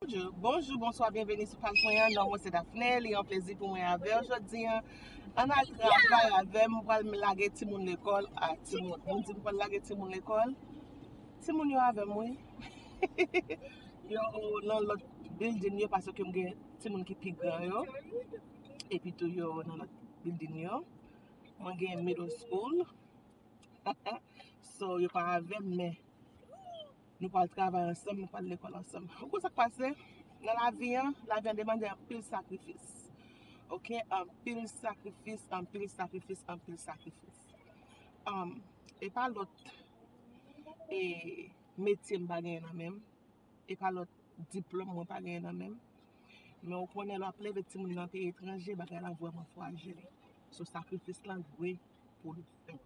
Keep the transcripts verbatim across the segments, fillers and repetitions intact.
Bonjou, bonjou, bonswa, byenveni sou paj mwen an. Non mwen se Daphné, li yon plezi pou mwen avè w jodi an. Ann al travay avè m, m pral lage timoun lekòl. A, timoun, moun di m pral lage timoun lekòl. Timoun yo avè m, wi. Yo nan lòt building yo, paske m gen timoun ki pi gran yo. Epi tou yo nan lòt building yo. Mwen gen middle school. So, yo pa avè m, men nou pral travay ansanm, nou pral lekòl ansanm. Ou konn sa k pase? Nan lavi an, lavi an demande anpil sakrifis. Oke? Anpil sakrifis, anpil sakrifis, anpil sakrifis. Um, e pa lòt e, metye m pa genyen nan men m. E pa lòt diplòm mwen pa genyen nan men m. Men ou konnen lè w ap leve timoun nan peyi etranje, bagay la vrèman frajil. So, sakrifis lan dwe pou l fèt.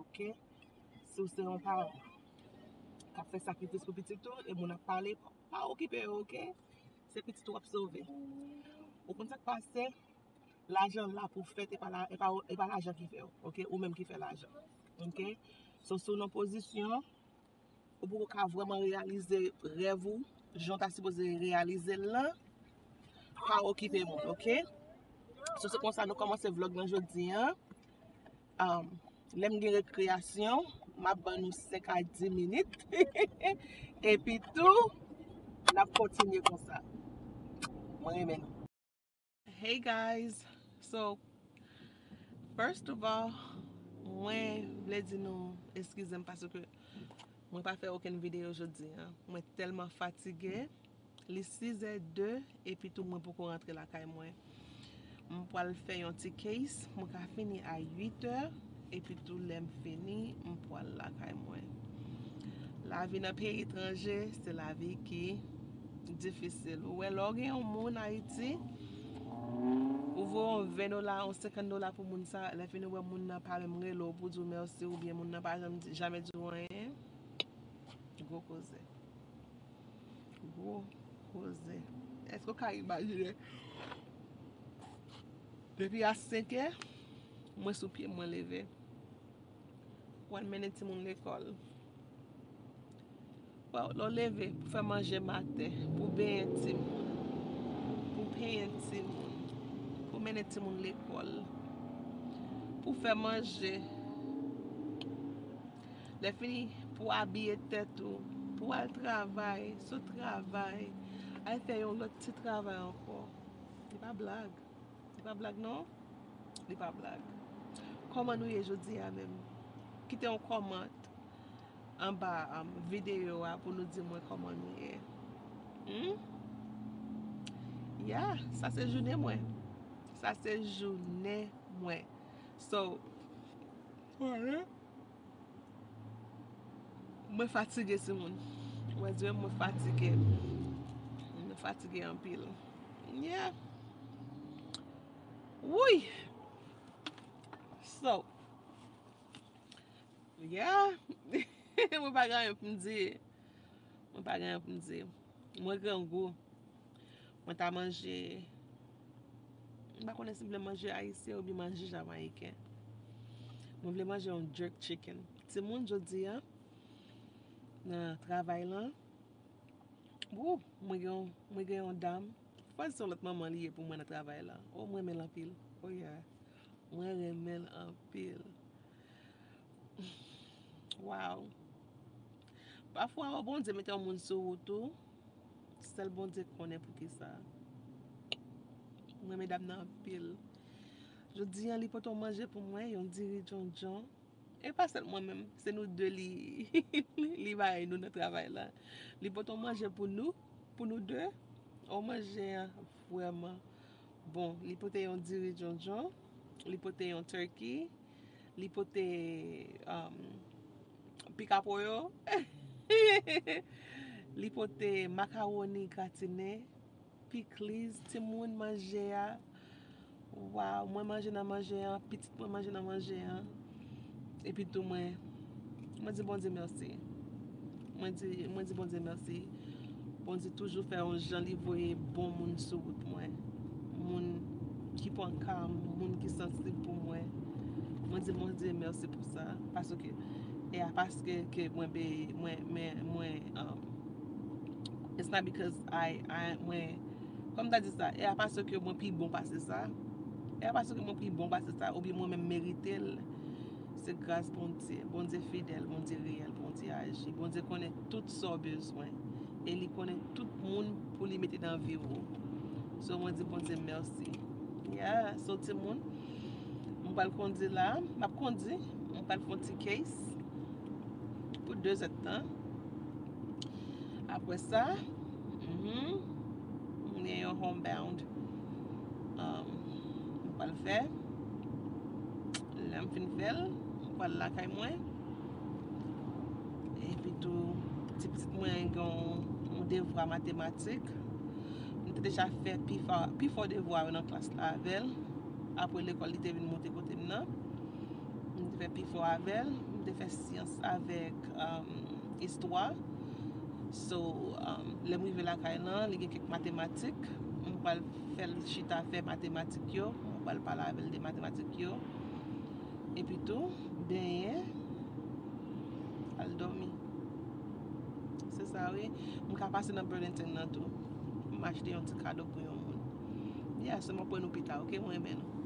Oke? Si w se yon paran k ap fè sakrifis pou pitit ou, e moun ap pale, pa okipe yo, oke? Se pitit ou w ap sove. Ou konn sa k pase? Lajan la pou fèt, e pa la, e pa, e pa lajan ki fè w, oke? Ou menm ki fè lajan. Oke? So, si w nan pozisyon, ou poko ka vrèman reyalize rèv ou, jan w ta sipoze reyalize l lan, pa okipe moun, oke? So, se konsa nou kòmanse vlòg lan jodi an. Um, lè m gen rekreyasyon, m ap ban nou senk a dis minit. Epi tou, n ap kontinye konsa. Mwen renmen nou. Hey guys, so first of all, mwen vle di nou eskize m paske mwen pa fè okenn videyo jodi an. Mwen tèlman fatige. Li sizè de, epi tou mwen poko rantre lakay mwen. M pral fè yon ti case, mwen ka fini a uit è, epi tou lè m fini, m pral lakay mwen. Lavi nan peyi etranje, se lavi ki difisil. Ou wè, lè w gen yon moun Ayiti, ou voye yon ven dola, yon senkant dola pou moun sa, lè fini ou wè moun nan pa menm rele w pou di w mèsi, oubyen moun nan pa janm di, jamè di w anyen, gwo koze. Gwo koze. Èske w ka imajine? Depi a senk è, mwen sou pye m, mwen leve. Pou al mennen timoun lekòl. Waw, lè w leve, pou fè manje maten, pou benyen timoun, pou penyen timoun, pou mennen timoun lekòl, pou fè manje. Lè fini, pou abiye tèt ou, pou al travay, sot travay, al fè yon lòt ti travay ankò. Li pa blag. Li pa blag, non. Li pa blag. Kòman nou ye jodi a menm? Kite yon kòmant anba, um, videyo a pou nou di mwen kòman nou ye. Hmm? Ya, sa se jounen mwen. Sa se jounen mwen. So, mwen fatige, timoun. Mwen di mwen fatige. Mwen fatige anpil. Yeah. Wouy! So, yeah. Mwen pa gen anyen pou m di. Mwen pa gen anyen pou m di. Mwen grangou. Mwen ta manje. M pa konnen si m vle manje ayisyen oubyen manje jamayiken. Mwen vle manje yon jerk chicken. Timoun, jodi a, nan travay lan, wou, mwen gen yon, mwen gen yon dam. Fò se yon lòt manman li ye pou mwen nan travay lan. O, mwen renmen l anpil. O, yeah. Mwen renmen l anpil. Wow. Pafwa, o, Bondye mete yon moun sou wout ou, sèl Bondye konnen poukisa. Mwen renmen dam nan anpil. Jodi a, li pote yon manje pou mwen, yon diri djondjon. E pa sèl mwen menm, se nou de li, li bay nou nan travay la. Li pote yon manje pou nou, pou nou de. O, manje a vrèman bon. Li pote yon diri djondjon, li pote yon turkey, li pote, um, pikapoyo, li pote makawoni gratine, pikliz, timoun, manje a. Waw, mwen manje nan manje an, pitit mwen manje nan manje an. Epi tou mwen, mwen di Bondye mèsi. Mwen di, mwen di Bondye mèsi. Bondye toujou fè yon jan li voye bon moun sou wout mwen. Moun ki pran ka m, moun ki sansib pou mwen. Mwen di Bondye mèsi pou sa. Paske, e a paske ke mwen be, mwen, mwen, mwen, um, It's not because I, I, mwen, kòm ta di sa, e a paske mwen pi bon pase sa. E a paske mwen pi bon pase sa, oubyen mwen menm merite l. Se gras Bondye. Bondye fidèl, Bondye reyèl, Bondye aji. Bondye konnen tout sa w bezwen. E li konnen tout moun pou li mete nan vi w. So, mwen di Bondye mèsi. Yeah, so timoun, mwen pral kondi la, m ap kondi, mwen pral fè yon ti case pou de zèdtan. Apre sa, mhm, m gen yon homebound, um, m pral fè. Lè m fin fè l, m pral lakay mwen. Epi tou, ti pitit mwen gen yon, yon devwa matematik. M te deja fè pi fò, pi fò devwa yo nan klas la avè l. Apre lekòl, li te vin moute kote m nan. M te fè pi fò avè l. M te fè syans avèk, um, istwa. So, um, lè m rive lakay lan, li gen kèk matematik. M pral fè l chita fè matematik yo. M pral pale avè l de matematik yo. Epi tou, benyen, al dòmi. Se sa, wi. M ka pase nan Burlington nan tou. M achte yon ti kado pou yon moun. Yeah, so m ap wè nou pita, ok? Mwen renmen nou.